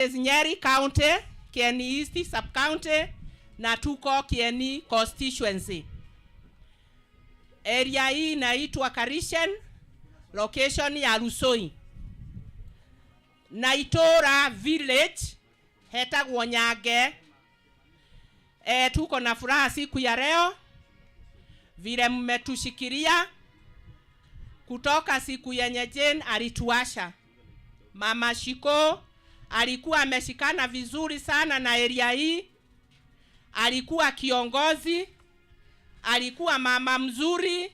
Is Nyeri County, Kieni East Sub-County na tuko Kieni constituency. Area hii inaitwa Karishen, location ya Rusoi. Na itura village hetagwo Nyange. Tuko na furaha siku ya leo vile mmetushikilia kutoka siku yenye Jane alituasha. Mama Shiko alikuwa ameshikana vizuri sana na area hii, alikuwa kiongozi, alikuwa mama mzuri,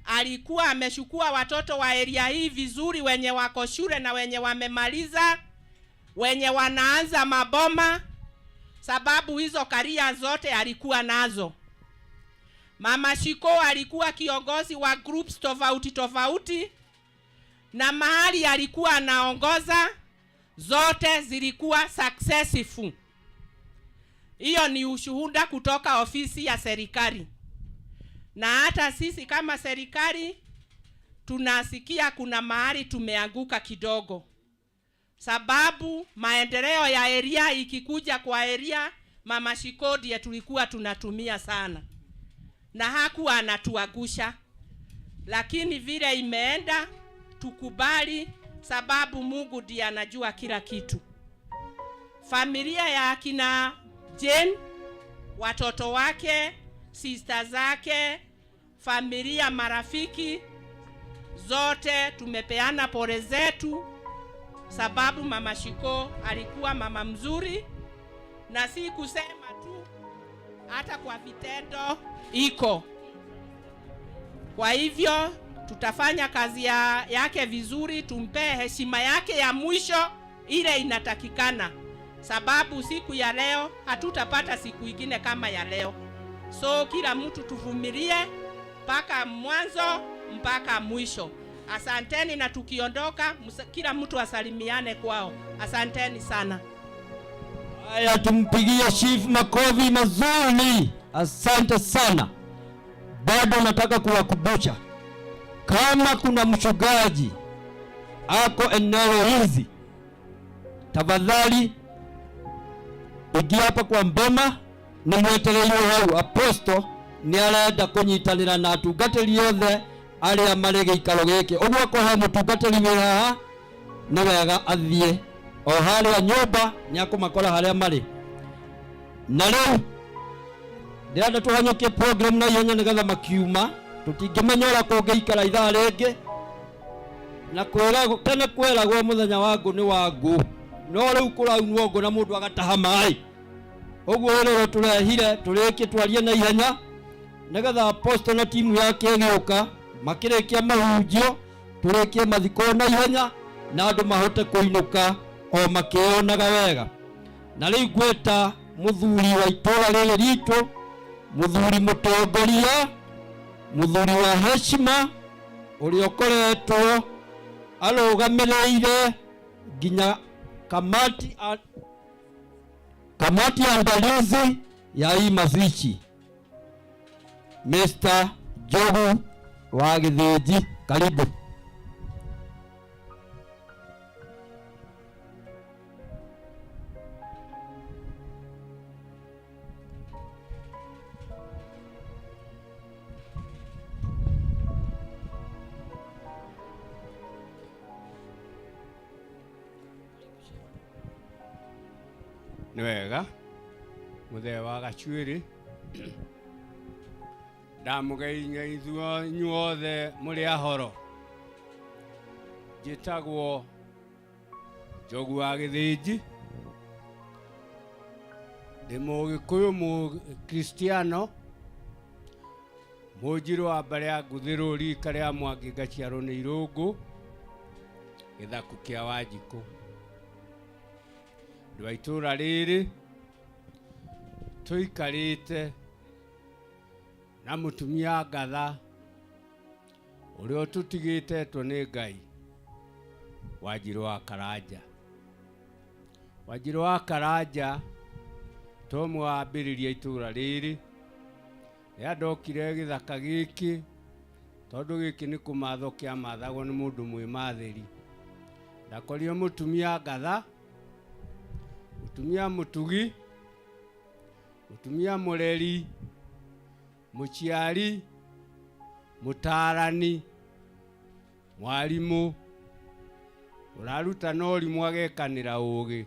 alikuwa ameshukua watoto wa area hii vizuri, wenye wako shule na wenye wamemaliza, wenye wanaanza maboma, sababu hizo karia zote alikuwa nazo. Mama Shiko alikuwa kiongozi wa groups tofauti tofauti, na mahali alikuwa anaongoza zote zilikuwa successful. Hiyo ni ushuhuda kutoka ofisi ya serikali. Na hata sisi kama serikali tunasikia kuna mahali tumeanguka kidogo, sababu maendeleo ya area ikikuja kwa area, Mama Shiko ndiye tulikuwa tunatumia sana na hakuwa anatuangusha. Lakini vile imeenda tukubali, sababu Mungu ndiye anajua kila kitu. Familia ya akina Jane, watoto wake, sister zake, familia, marafiki zote tumepeana pole zetu, sababu Mama Shiko alikuwa mama mzuri, na si kusema tu, hata kwa vitendo iko. Kwa hivyo tutafanya kazi yake vizuri, tumpe heshima yake ya mwisho ile inatakikana, sababu siku ya leo hatutapata siku ingine kama ya leo. So kila mtu tuvumilie mpaka mwanzo mpaka mwisho. Asanteni, na tukiondoka kila mtu asalimiane kwao. Asanteni sana. Haya, tumpigie Chief makofi mazuri. Asante sana. Bado nataka kuwakumbusha, kama kuna mchungaji ako eneo hizi, tafadhali ingia hapa kwa mboma ni mwetereirwo hau. Apostle ni arenda kunyitanira na atungatĩri othe arĩa marĩ gĩikaro gĩkĩ. Ũguo akorwo he mũtungatĩri wĩ haha, nĩ wega athiĩ o harĩa nyũmba, nĩ akũmakora harĩa marĩ. Na rĩu ndĩrenda tũhanyũkie program na ihenya nĩgetha makiuma tũtingĩmenya ũrĩa kũngĩikara ithaa rĩngĩ. Na tene kwĩragwo mũthenya wa ngũ nĩ wa ngũ, no rĩu kũraunwo ngũ na mũndũ agataha maĩ. Ũguo rĩrĩ tũrehire tũrĩkie twarie na ihenya nĩgetha apostle na timu yake ĩgĩũka makĩrĩkia mahunjio tũrĩkie mathiko na ihenya na andũ mahote kũinũka o makĩonaga wega. Na rĩu ngwĩta mũthuri wa itũra rĩrĩ ritũ, mũthuri mũtongoria, mũthuri wa heshima, ũrĩa ũkoretwo arũgamĩrĩire nginya kamati ya andalizi ya hii mazishi, Mr. Njogu wa Githinji, karibu. Nĩ wega mũthee wa Gachuĩrĩ, ndamũgeithia inyuothe mũrĩ ahoro. Njĩtagwo Njogu wa Githinji, ndĩ Mũgĩkũyũ Mũkristiano, mũnjirũ wa mbarĩ ya Nguthĩrũ, rika rĩa Mwangi, ngaciarwo nĩ Irũngũ, gĩthaku kĩa Wanjikũ. Ndĩ wa itũũra rĩrĩ tũikarĩte na mũtumia ngatha ũrĩa ũtũtigĩtetwo nĩ Ngai, Wanjirũ wa Karanja. Wanjirũ wa Karanja to mwambĩrĩria itũũra rĩrĩ, rĩrĩa ndokire gĩthaka gĩkĩ, tondũ gĩkĩ nĩ kũmathwo kĩamathagwo nĩ mũndũ mwĩmathĩri. Ndakorire mũtumia ngatha Mũtumia mũtugi, mũtumia mũreri, mũciari, mũtaarani, mwarimũ, ũrarutana ũrimũ agekanĩra ũgĩ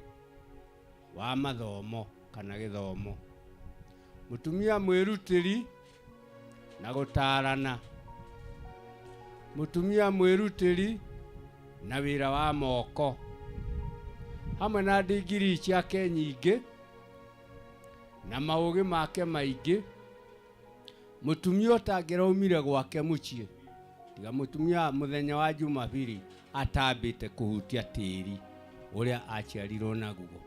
wa mathomo kana gĩthomo. Mũtumia mwĩrutĩri na gũtaarana. Mũtumia mwĩrutĩri na wĩra wa moko. Hamwe na ndigiri ciake nyingĩ na maũgĩ make maingĩ, mũtumia ũtangĩraumire gwake mũciĩ tiga mũtumia mũthenya wa Jumapili atambĩte kũhutia tĩri ũrĩa aciarirwo naguo.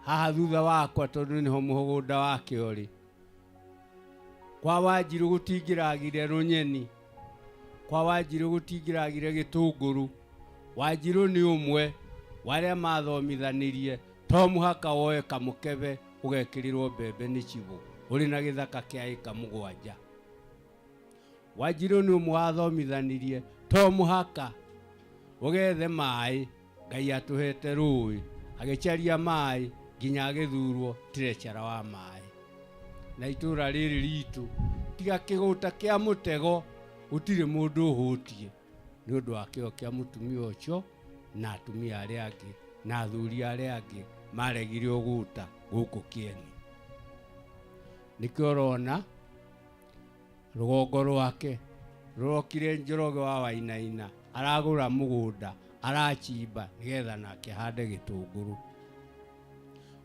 Haha thutha wakwa tondũ nĩho mũgũnda wake ũrĩ, kwa Wanjirũ gũtingĩragire rũnyeni, kwa Wanjirũ gũtingĩragire gĩtũngũrũ. Wanjirũ nĩ ũmwe wa arĩa mathomithanirie to mũhaka woe kamũkebe ũgekĩrĩrwo mbembe nĩ cibũ ũrĩ na gĩthaka kĩa ĩka 7. Wanjirũ nĩ ũmwe wathomithanirie to mũhaka ũgethe maĩ, Ngai atũhete rũĩ, agĩcaria maĩ nginya agĩthurwo treasurer wa maĩ. Na itũra rĩrĩ ritũ tiga kĩgũta kĩa mũtego gũtirĩ mũndũ ũhũtie nĩ ũndũ wa kĩo kĩa mũtumia ũcio na atumia arĩa angĩ na athuri arĩa angĩ maregire ũgũta gũkũ Kĩeni. Nĩkĩo ũrona rũgongo rwake rũrokire Njoroge wa Wainaina aragũra mũgũnda arachimba nĩgetha nake ahande gĩtũngũrũ.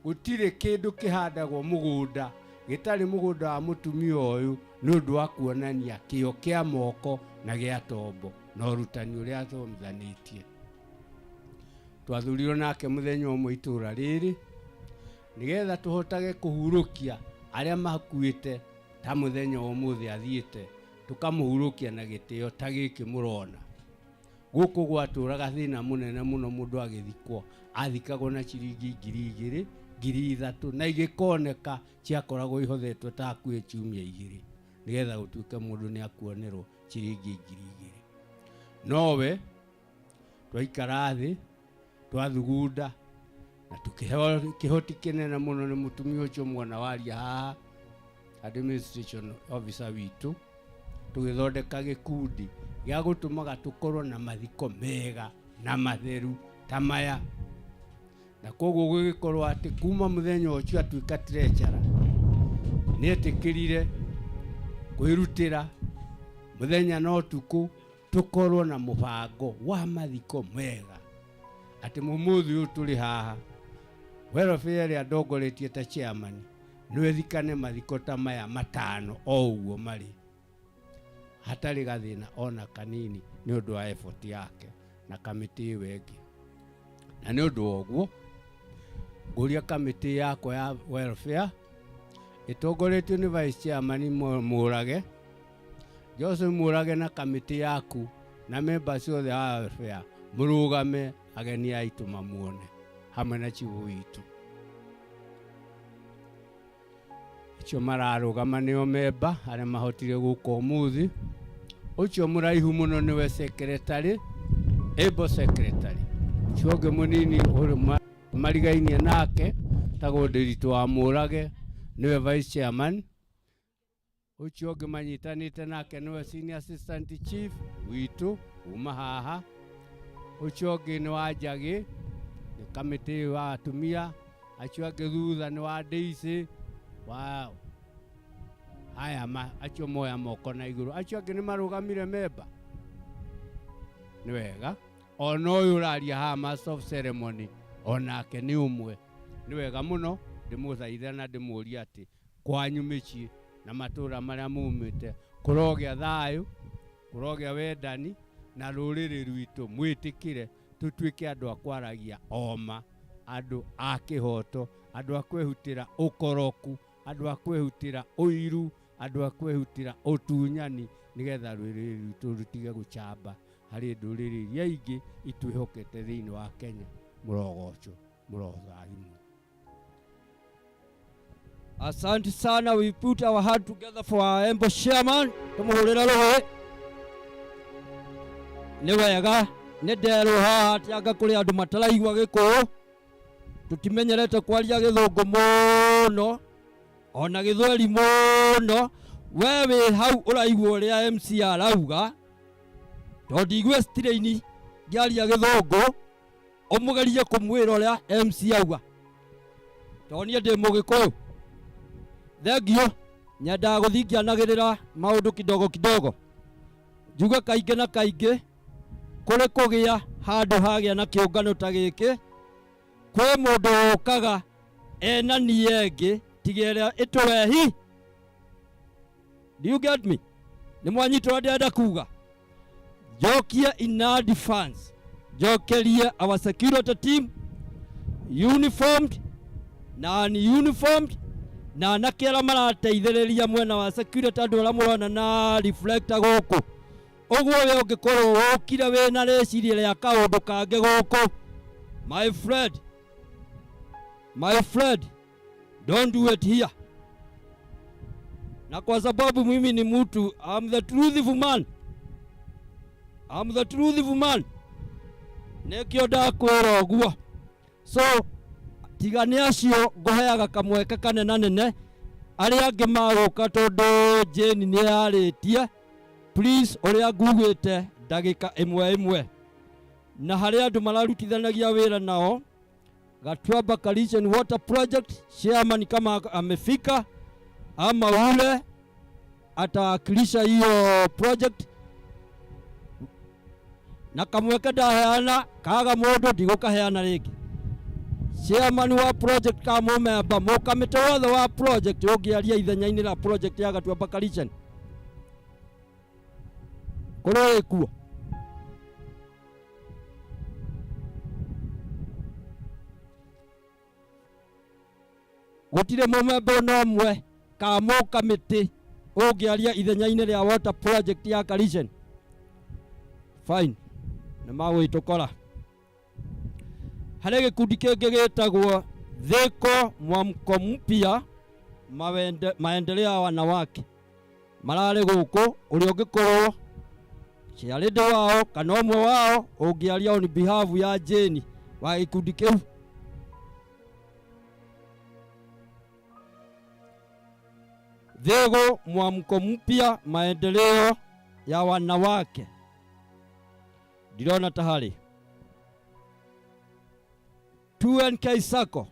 Gũtirĩ kĩndũ kĩhandagwo mũgũnda gĩtarĩ mũgũnda wa mũtumia ũyũ nĩ ũndũ wa kuonania kĩo kĩa moko na gĩa tombo na ũrutani ũrĩa athomithanĩtie. Twathurirwo nake mũthenya ũmwe itũra rĩrĩ nĩgetha tũhotage kũhurũkia arĩa makuĩte ta mũthenya wa ũmũthĩ athiĩte, tũkamũhurũkia na gĩtĩo ta gĩkĩ mũrona. Gũkũ gwatũraga thĩna mũnene mũno mũndũ agĩthikwo, athikagwo na ciringi 2000, 3000, na igĩkoneka ciakoragwo ihothetwo ta hakuhĩ ciumia 2 nĩgetha gũtuĩke mũndũ nĩ akuonerwo ciringi 2000. Nowe twaikara thĩ twathugunda na tukĩheo kĩhoti kĩnene mũno nĩ mũtumia ũcio mwana waria haha administration officer witũ, tũgĩthondeka gĩkundi gĩa gũtũmaga tũkorwo na mathiko mega na matheru ta maya. Na koguo gũgĩkorwo atĩ kuma mũthenya ũcio atuĩka treasurer nĩetĩkĩrire kwĩrutĩra mũthenya na ũtukũ tũkorwo na mũbango wa mathiko mega atĩ mũmũthĩ ũyũ tũrĩ haha welfare ĩrĩa ndongoretie ta chairman nĩwethikane mathiko ta maya 5 o ũguo marĩ hatarĩ gathĩna ona kanini nĩ ũndũ wa effort yake na kamĩtĩ ĩyo ĩngĩ. Na nĩ ũndũ wa ũguo ngũria kamĩtĩ yakwa ya welfare ĩtongoretio nĩ vice chairman Mũrage, Joseph Mũrage na kamĩtĩ yaku na members othe a welfare mũrũgame ageni aitũ mamuone hamwe na chifu witũ. Acio mararũgama nĩo memba arĩa mahotire gũka ũmũthĩ. Ũcio mũraihu mũno nĩwe secretary, able secretary. Ũcio ũngĩ mũnini ũrĩ marigainie nake tagwo Ndĩritũ wa Mũrage nĩwe vice chairman. Ũcio ũngĩ manyitanĩte nake nĩwe senior assistant chief witũ kuma haha. Ũcio ũngĩ nĩ wa Njagĩ, nĩ kamĩtĩ wa atumia. Acio angĩ thutha nĩ wa Daisy, wa haya ma, acio moya moko na igũrũ. Acio angĩ nĩ marũgamire memba. Nĩ wega. Ona ũyũ ũraria haha master of ceremony onake nĩ ũmwe. Nĩ wega mũno ndĩmũthaithe na ndĩmũrie atĩ kwanyu mĩciĩ na matũra marĩa mumĩte kũrogĩa thayũ, kũrogĩa wendani na rũrĩrĩ rwitũ mwĩtĩkĩre tũtuĩke andũ a kwaragia oma, andũ a kĩhoto, andũ a kwĩhutĩra ũkoroku, andũ a kwĩhutĩra ũiru, andũ a kwĩhutĩra ũtunyani, nĩgetha rũrĩrĩ rwitũ rũtige gũcamba harĩ ndũrĩrĩ iria ingĩ itwĩhokete thĩinĩ wa Kenya. Mũrogocwo, mũrorathimwo. Asante sana. We put our heart together for our able chairman. Tumuhurira rũhĩ. Nĩ wega, nĩ nderwo haha atĩ anga kũrĩ andũ mataraigua Gĩkũyũ. Tũtimenyerete kwaria gĩthũngũ mũno ona gĩthweri mũno. We wĩ hau ũraigua ũrĩa MC arauga, tondũ ndigue strain ngĩaria gĩthũngũ, ũmũgerie kũmwĩra ũrĩa MC auga, tondũ niĩ ndĩ mũgĩkũyũ. Thengiũ, nyendaga gũthiĩ ngĩanagĩrĩra maũndũ kidogo kidogo. Njuge kaingĩ na kaingĩ kũrĩ kũgĩa handũ hagĩa na kĩũngano ta gĩkĩ, kwĩ mũndũ ũkaga ena nia ĩngĩ tiga ĩrĩa ĩtũrehi. Do you get me? Nĩ mwanyita ũrĩa ndĩrenda kuga? Njokie in advance, njokerie our security team, uniformed na ununiformed, na anake arĩa marateithĩrĩria mwena wa security, andũ arĩa mũrona na reflector gũkũ ũguo. We ũngĩkorwo wokire wĩna rĩciria rĩa kaũndũ kangĩ gũkũ, my friend, my friend, don't do it here. Na kwa sababu mimi ni mtu, I'm the truthful man, I'm the truthful man, nĩkĩo ndakwĩra ũguo. So tiga nĩ acio ngũheaga kamweke kanenanene, arĩa angĩ magũka tondũ Jane nĩ yarĩtie, please, ũrĩa ngugĩte ndagĩka ĩmwe ĩmwe. Na harĩ andũ mararutithanagia wĩra nao Gatuamba Kalisian Water Project, chairman kama amefika ama ule atawakilisha hiyo project, na kamweke ndaheana kaga mundu ndigũkaheana rĩngĩ. Chairman wa project ka mũmemba mũkamĩtĩ wothe wa project ũngĩaria ithenya-inĩ la project ya Gatuamba Kalisian kũrĩ ĩkuo. Gũtirĩ mũmemba ona ũmwe ka mũkamĩtĩ ũngĩaria ithenya-inĩ rĩa water project ya Kalisian. Fine, nĩ magũgĩtũkora. Harĩ gĩkundi kĩngĩ gĩtagwo Thĩko Mwamko Mpya Maendeleo ya Wanawake, mararĩ gũkũ, ũrĩa ũngĩkorwo ciarĩndĩ wao kana ũmwe wao ũngĩaria on behalf ya Jane wa gĩkundi kĩu. Thĩgũ Mwamko Mpya Maendeleo ya Wanawake, ndirona ta harĩ. 2NK Sacco,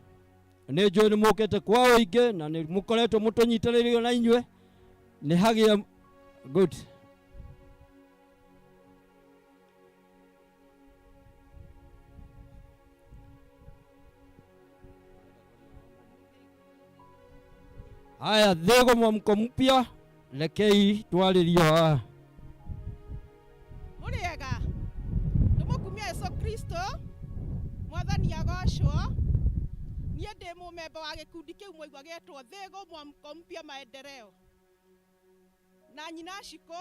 nĩ njũĩ nĩ mũkĩte kwa ũingĩ na nĩ mũkoretwo mũtũnyitĩrĩire na inyuĩ nĩ hagĩa good. Haya, Thĩgũ Mwamko Mpya, rekei twarĩrio haha. Mũrĩega, tũmũkumia Yesu Kristo, mwathani agocwo. Niĩ ndĩ mũmemba wa gĩkundi kĩu mwaigua gĩetwo Thĩgũ Mwamko Mpya Maendeleo, na nyina Shiko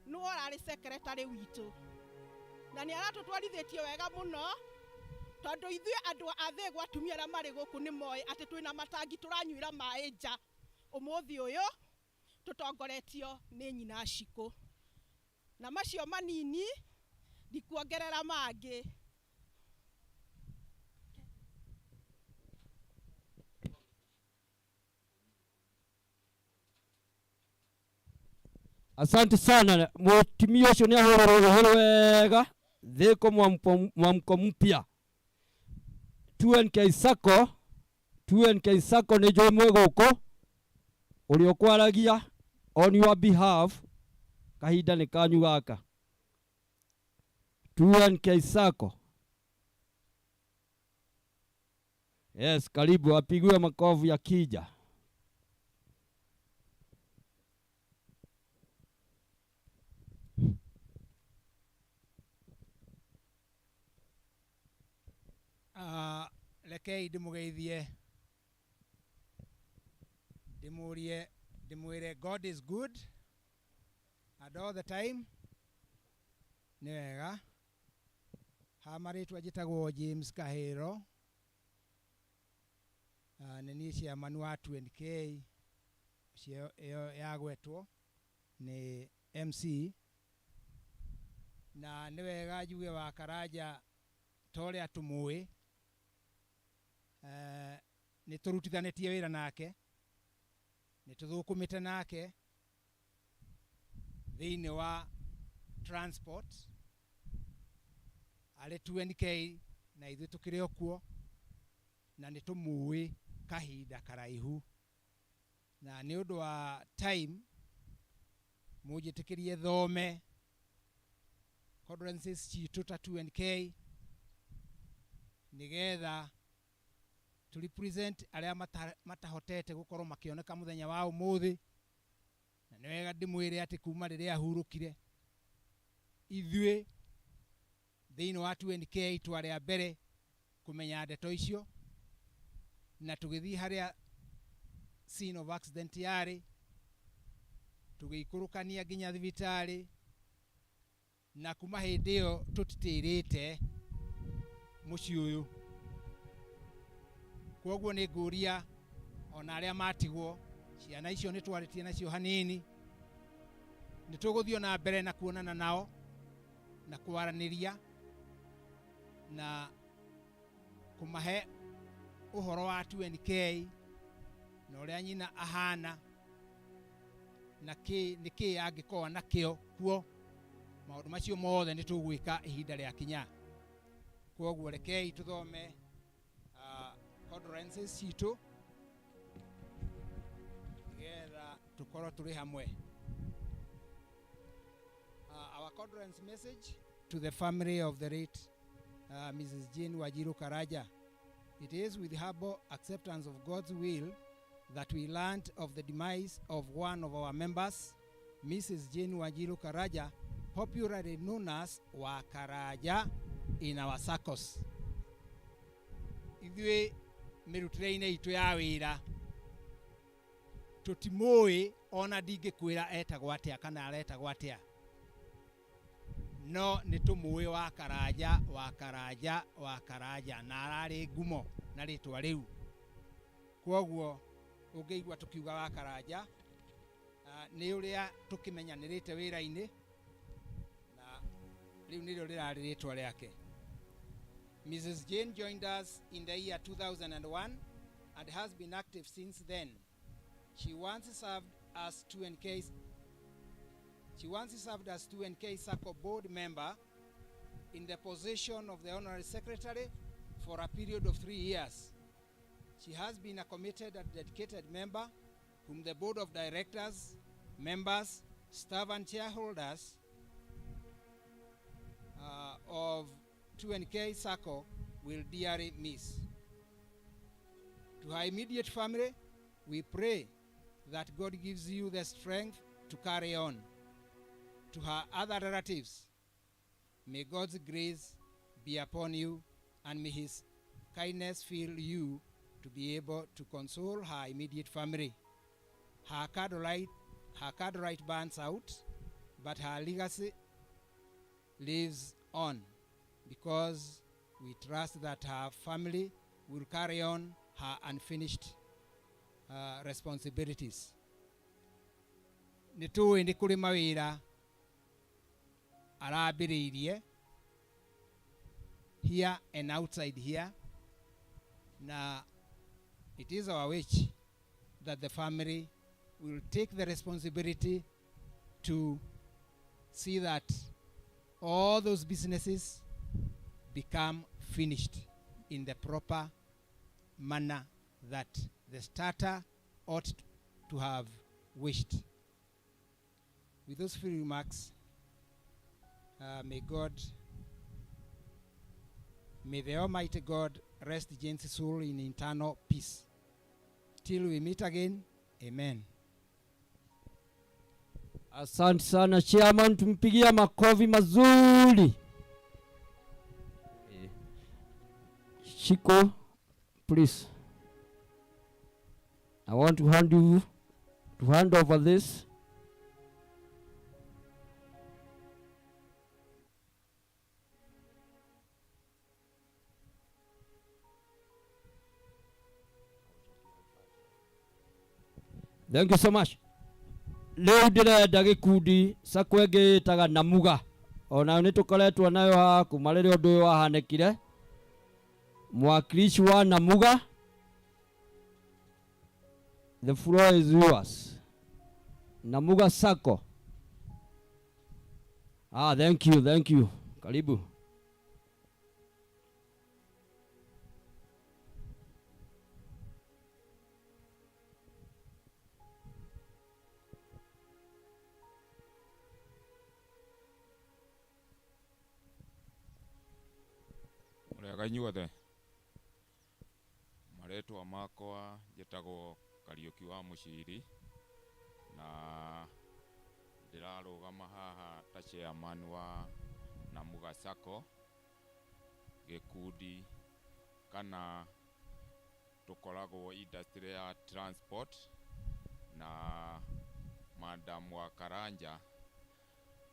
nĩwe ũrarĩ secretary witũ, na nĩ aratũtwarithĩtie wega mũno, tondũ ithuĩ andũ a Thĩgũ, atumia arĩa marĩ gũkũ nĩ moĩ atĩ twĩna matangi tũranyuĩra maĩ nja ũmũthĩ ũyũ, tũtongoretio nĩ nyina Shiko. Na macio manini, ndikuongerera mangĩ. Asante sana, mũtumia ũcio nĩ ahũrĩrwo rũhĩ wega. Thĩkũ Mwamko Mpya, 2NK Sacco, 2NK Sacco, nĩ njũĩ mwĩ gũkũ, ũrĩa ũkwaragia on your behalf, kahinda nĩ kanyu gaka. 2NK Sacco, yes, karibu, apigiwe makofi akija. Rekei ndĩmũgeithie, ndĩmũrie, ndĩmwĩre God is good and all the time. Nĩ wega. Ha marĩtwa njĩtagwo James Kahĩro. Nĩ niĩ chairman wa 2NK ũcio ĩyo yagwetwo nĩ MC, na nĩ wega njuge wa Karanja ta ũrĩa tũmũĩ. Nĩ tũrutithanĩtie wĩra nake, nĩ tũthũkũmĩte nake thĩinĩ wa transport arĩ 2NK na ithuĩ tũkĩrĩ o kuo, na nĩ tũmũĩ kahinda karaihu, na nĩ ũndũ wa time mũnjĩtĩkĩrie thome condolences citũ ta 2NK nĩgetha to represent arĩa matahotete gũkorwo makĩoneka mũthenya wa ũmũthĩ. Na nĩ wega ndĩmwĩre atĩ kuma rĩrĩa ahurũkire, ithuĩ thĩinĩ wa 2NK twarĩ a mbere kũmenya ndeto icio, na tũgĩthiĩ harĩa scene of accident yarĩ, tũgĩikũrũkania nginya thibitarĩ, na kuma hĩndĩ ĩyo tũtitĩrĩte mũciĩ ũyũ. Kwoguo nĩ ngũria ona arĩa matigwo, ciana icio nĩ twarĩtie nacio hanini, nĩ tũgũthiĩ na mbere na kuonana nao na kwaranĩria na kũmahe ũhoro wa 2NK na ũrĩa nyina ahana na kĩ nĩ kĩ angĩkorwo nakĩo kuo. Maũndũ macio mothe nĩ tũgwĩka ihinda rĩa kinya. Kwoguo rekei tũthome condolences citũ nĩgetha tũkorwo tũrĩ hamwe. Our condolence message to the family of the late Mrs. Jane Wanjiru Karanja. It is with humble acceptance of God's will that we learned of the demise of one of our members, Mrs. Jane Wanjiru Karanja, popularly known as Wakaraja in our circles. Ithuĩ mĩrutĩre-inĩ itũ ya wĩra tũtimũĩ, ona ndingĩkwĩra etagwo atĩa kana aretagwo atĩa, no nĩ tũmũĩ Wakaraja, Wakaraja, Wakaraja, na ararĩ ngumo na rĩtwa rĩu. Kwoguo ũngĩigua tũkiuga Wakaraja, nĩ ũrĩa tũkĩmenyanĩrĩte wĩra-inĩ, na rĩu nĩrĩo rĩrarĩ rĩtwa rĩake. Mrs. Jane joined us in the year 2001 and has been active since then. She once served as 2NK. She once served as 2NK SACCO board member in the position of the honorary secretary for a period of 3 years. She has been a committed and dedicated member whom the board of directors, members, staff and shareholders of 2NK SACCO will dearly miss. To her immediate family, we pray that God gives you the strength to carry on. To her other relatives, may God's grace be upon you and may his kindness fill you to be able to console her immediate family. Her candlelight burns out, but her legacy lives on, because we trust that her family will carry on her unfinished responsibilities. Nĩ tũĩ nĩ kũrĩ mawĩra arambĩrĩirie here and outside here, na it is our wish that the family will take the responsibility to see that all those businesses become finished in the proper manner that the starter ought to have wished. With those few remarks, may the Almighty God rest Jane's soul in eternal peace. Till we meet again, amen. Asante sana chairman, tumpigia makofi mazuri. Shiko, please. I want to hand you to hand over this. Thank you so much. Rĩu ndĩrenda gĩkundi SACCO ĩngĩ ĩtaga Namuga, onayo nĩ tũkoretwo nayo haha kuma rĩrĩa ũndũ ũyũ wahanĩkire. Mwakilishi wa Namuga the floor is yours. Namuga Sacco. Thank you, thank you. Karibu. Mũrĩega inyuothe. Marĩtwa makwa njĩtagwo Kariũki wa Mũciri na ndĩrarũgama haha ta chairman wa Namuga Sacco, gĩkundi kana tũkoragwo industry ya transport, na Madam wa Karanja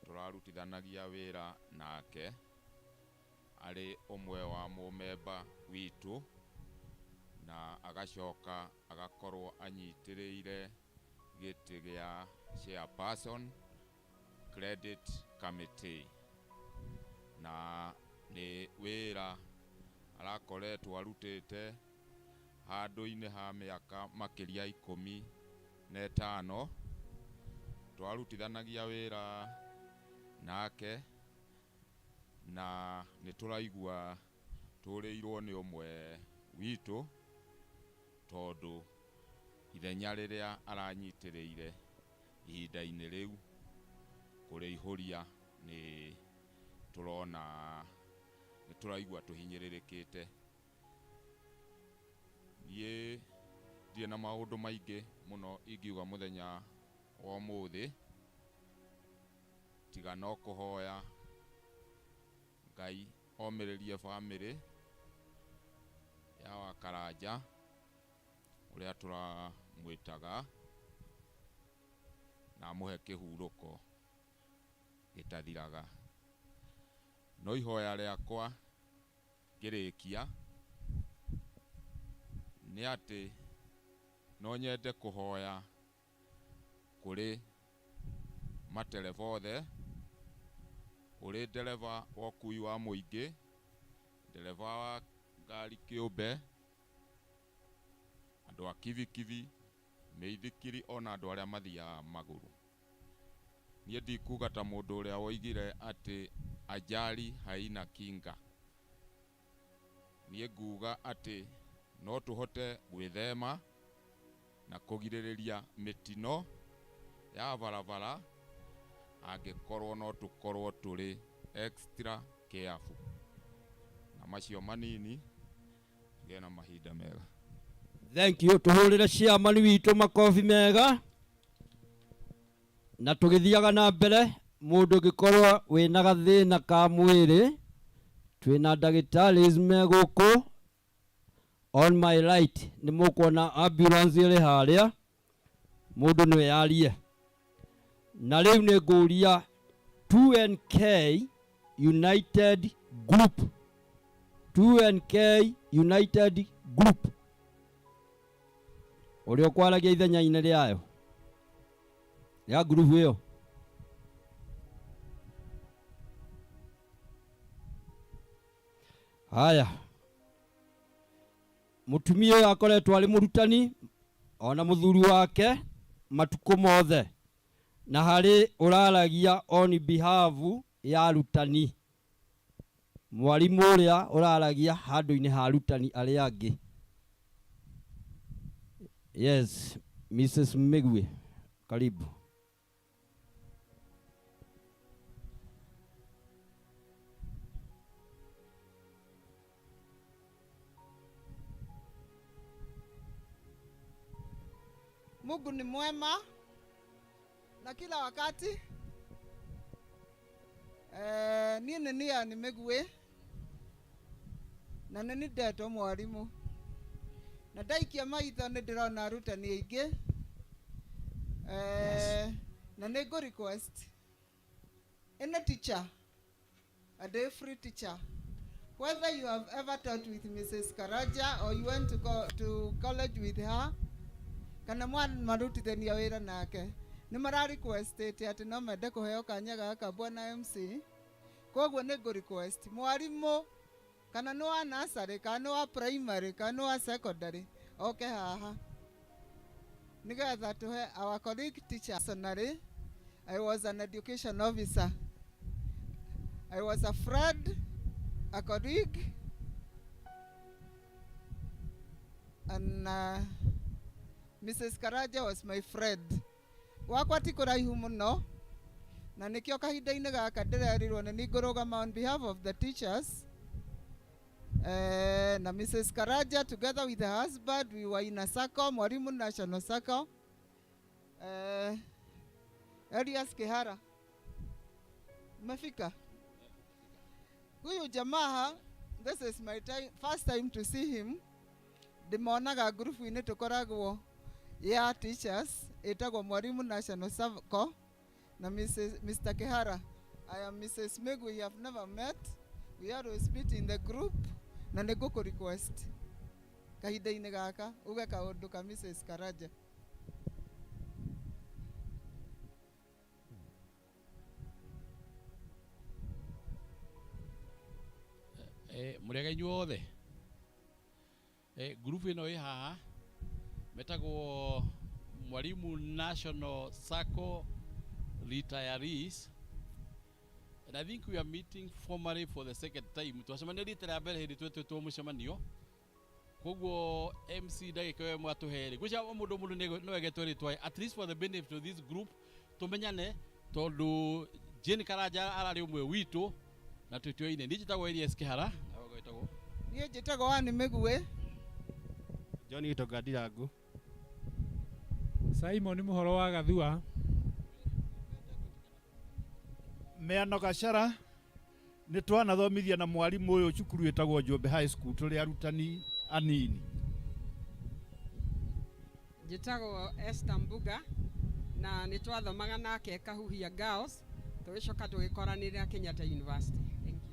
tũrarutithanagia wĩra nake arĩ ũmwe wa mũmemba witũ, na agacoka agakorwo anyitĩrĩire gĩtĩ gĩa chairperson credit committee, na nĩ wĩra arakoretwo arutĩte handũ-inĩ ha mĩaka makĩria 15. Twarutithanagia wĩra nake na nĩ tũraigua tũrĩirwo nĩ ũmwe witũ, tondũ ithenya rĩrĩa aranyitĩrĩire ihinda-inĩ rĩu kũrĩihũria nĩ tũrona nĩ tũraigua tũhinyĩrĩrĩkĩte. Niĩ ndirĩ na maũndũ maingĩ mũno ingiuga mũthenya wa ũmũthĩ, tiga no kũhoya Ngai omĩrĩrie bamĩrĩ ya Wakaranja ũrĩa tũramwĩtaga, na amũhe kĩhurũko gĩtathiraga. No ihoya rĩakwa ngĩrĩkia nĩ atĩ no nyende kũhoya kũrĩ matereba othe, ũrĩ ndereba wa ũkui wa mũingĩ, ndereba wa ngari kĩũmbe, andũ a kibikibi, mĩithikiri ona andũ arĩa mathiaga magũrũ. Niĩ ndikuga ta mũndũ ũrĩa woigire atĩ ajali haina kinga. Niĩ nguga atĩ no tũhote gwĩthema na kũgirĩrĩria mĩtino ya barabara angĩkorwo no tũkorwo tũrĩ extra careful. Na macio manini, ngĩe na mahinda mega. Thank you. Tuhurire chairman witũ makobi mega. Na tũgĩthiaga na mbere, mũndũ ũngĩkorwo wĩna gathĩna ka mwĩrĩ, twĩna ndagĩtarĩ me gũkũ. On my right nĩ mũkuona ambulance ĩrĩ harĩa, mũndũ no yarie. Na rĩu nĩ ngũria 2NK United Group, 2NK United Group, ũrĩa ũkwaragia ithenya-inĩ rĩayo ya ngurubu ĩyo. Haya, mũtumia ũyũ akoretwo arĩ mũrutani ona mũthuri wake matukũ mothe, na harĩ ũraragia on behalf ya arutani, mwarimũ ũrĩa ũraragia handũ-inĩ ha arutani arĩa angĩ. Yes, Mrs. Migwe, karibu. Mungu ni mwema na kila wakati. Niĩ nĩ niĩ nĩ Mĩgwĩ na nĩ ndetwo mwarimu, na ndaikia maitho nĩ ndĩrona arutani aingĩ. Na nĩ ngũ request any teacher and every teacher, whether you have ever taught with Mrs. Karanja or you went to college with her, kana mwana marutithania wĩra nake, nĩ mara requestĩte atĩ no mende kũheo kanya gaka bwana MC. Koguo nĩ ngũ request mwarimũ kana nĩ wa nursery kana nĩ wa primary kana nĩ wa secondary oke haha. Nigetha tuhe our colleague teacher. Personally, I was an education officer. I was a friend, a colleague, and Mrs. Karaja was my friend. Gwakwa ti kũraihu mũno na nĩkĩo kahinda-inĩ gaka ndĩrerirwo nĩ ningũrũgama on behalf of the teachers. Na Mrs. Karaja together with her husband, we were in a circle, Mwalimu National Circle. Elias Kihara, umefika? Huyu jamaa, this is my time, first time to see him. Ndĩmonaga ngurubu-inĩ tũkoragwo ya teachers ĩtagwo Mwalimu National Circle na Mrs. Mr. Kihara. I am Mrs. Meg, we have never met. We always meet in the group na nĩ ngũkũ request kahinda-inĩ gaka uge kaũndũ ka Mrs. Karaja. Mũrĩega inyuothe. Ngurubu ĩno ĩ haha metagwo Mwalimu National Sacco retirees, and I think we are meeting formally for the second time. Twacemania rita rĩa mbere hĩndĩ twetĩtwo mũcemanio, koguo MC ndagĩka ĩyo ĩmwe atũhe rĩ gwĩcia o mũndũ mũndũ no egetwo rĩtwa, at least for the benefit of this group tũmenyane, tondũ Jane Karanja ararĩ ũmwe witũ na twĩtioine. Niĩ njĩtagwo Elias Kihara, nawe ũgetagwo? Niĩ njĩtagwo Ann Mĩguĩ. John Gĩtonga Ndirangu. Simon Muhoro wa Gathua. Meano Gachara nĩ twanathomithia na mwarimu ũyũ cukuru ĩtagwo Njũmbe High School tũrĩ arutani anini. Njĩtagwo Esther Mbuga na nĩ twathomaga nake Kahuhia Girls, tũgĩcoka tũgĩkoranĩra Kenyatta University. Thank you.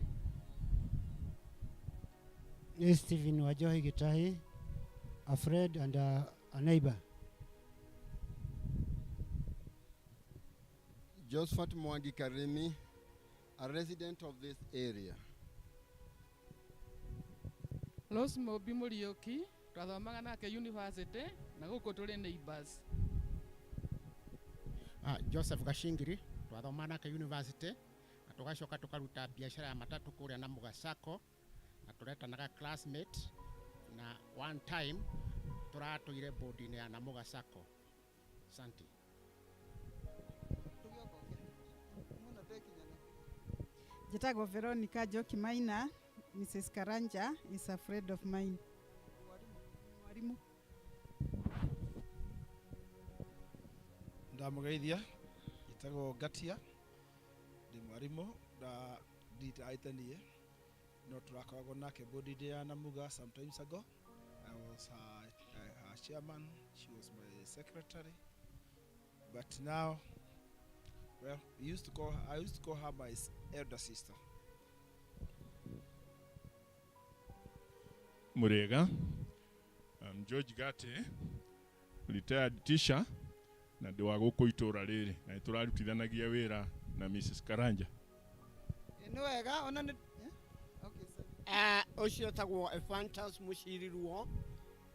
Ni Stephen Wajohi Gitahi, a friend and a neighbor. Josephat Mwangi Karimi, a resident of this area. Rose Mobi Muriuki, twathomaga nake university na gũkũ tũrĩ neighbors. Joseph Gashingiri, twathoma nake university na tugacoka tukaruta biashara ya matatu kuria na Muga Sacco na turetanaga classmate, na one time turatũire board-inĩ ya Namuga Sacco. Asante. Njĩtagwo Veronica Njoki Maina. Mrs. Karanja is a friend of mine. Mwarimu. Ndamũgeithia, njĩtagwo Ngatia, ndĩ mwarimũ na nditaĩte niĩ no tũrakoragwo nake board-inĩ ya Namuga sometimes ago. I was her chairman, she was my secretary, but now, well, we used to call her, I used to call her my elder sister. Murega. I'm George Gate, retired teacher, na ndĩ wa gũkũ itũra rĩrĩ na nĩtũrarutithanagia wĩra na Mrs. Karanja. Nĩ wega ona nĩ okay, sorry. Ũcio etagwo Ephantus Mũcirirwo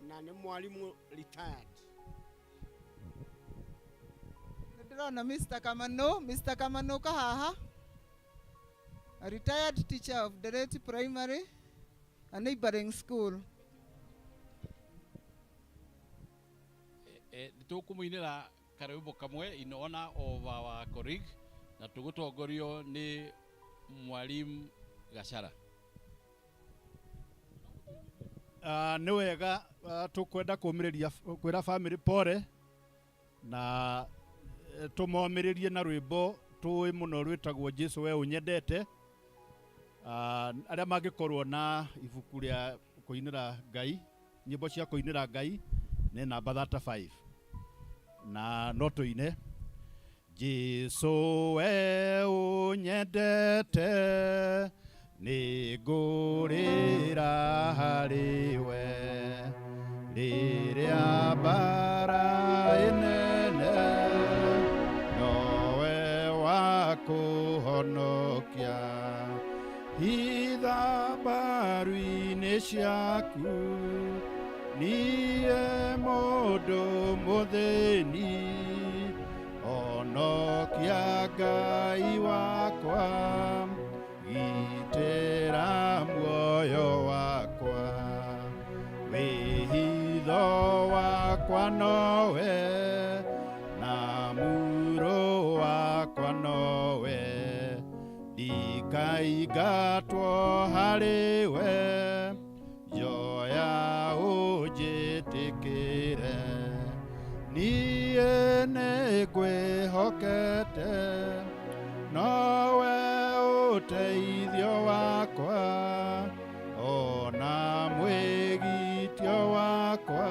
na nĩ mwarimũ retired. Nĩ ndĩrona Mr. Kamano, Mr. Kamano kahaha, a retired teacher of Dereti Primary, a neighboring school. Nĩ tũkũmũinĩra karwĩmbo kamwe in honor of our colleague na tũgũtongorio nĩ Mwalimu Gachara. Nĩ wega, tũkwenda kũmĩrĩria kwĩra family pore na tũmomĩrĩrie na rwĩmbo tũĩ mũno rwĩtagwo Jesu we ũnyendete. Arĩa mangĩkorwo na ibuku rĩa kũinĩra Ngai, nyĩmbo cia kũinĩra Ngai nĩ namba 35 na no tũine Jesu we ũnyendete nĩ ngũrĩra harĩ we rĩrĩa mbara ĩnene nowe wa kũhonokia hitha mbaru-inĩ ciaku niĩ mũndũ Mũndũ mũthĩni, honokia Ngai wakwa, gitĩra muoyo wakwa. Wĩhitho wakwa nowe, na muro wakwa nowe, ndikaingatwo harĩ we, njoya ũnjĩtĩkĩre. Niĩ nĩngwĩhokete, nowe ũteithio wakwa, ona mwĩgitio wakwa,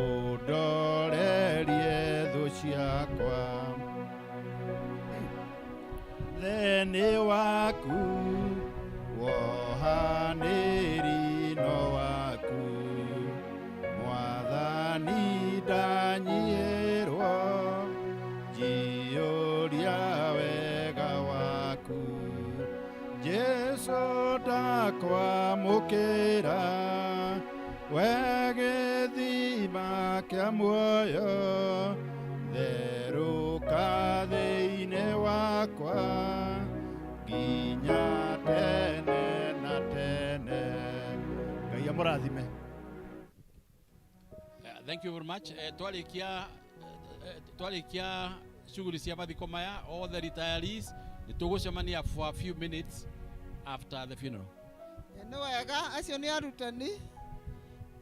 ũndorerie thũ ciakwa. Thĩ waku, wohanĩri no waku, Mwathani ndanyihĩrwo, njiyũria wega waku. Jesũ ndakwamũkĩra, we gĩthima kĩa muoyo, therũka thĩinĩ wakwa, nginya tene na tene. Ngai amũrathime. Thank you very much. Twarikia shughuli cia mathiko maya, all the retirees nĩ tũgũcemania for a few minutes after the funeral. Nĩ wega, acio nĩ arutani,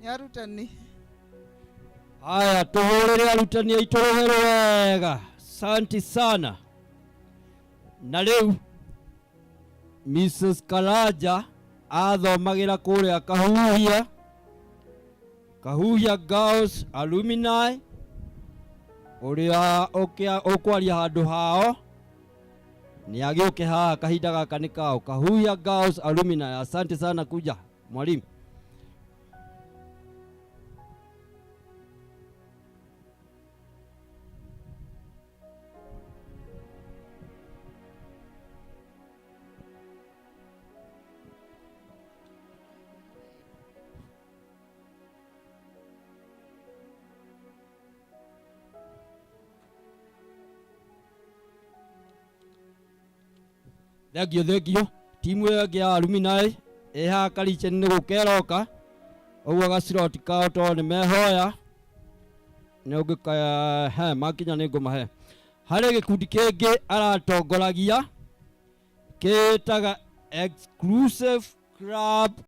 nĩ arutani. Haya, tuhurire arutani aitũ rũhĩ wega. Santi sana. Na rĩu Mrs. Karanja athomagĩra kũrĩa Kahuhia, Kahuhia Girls Alumni, ũrĩa ũkwaria handũ hao nĩ agĩũke haha kahinda gaka nĩ kao. Kahuhia Girls Alumni, asante sana kuja mwalimu. Thengio, thengio. Timu ĩyo ĩngĩ ya alumni ĩ haha Karicheni nĩ gũka ĩroka, ũguo gaciroti kao tondũ nĩ mehoya nĩ ũngĩkaya he makinya nĩ ngũmahe. Harĩ gĩkundi kĩngĩ aratongoragia kĩtaga Exclusive Club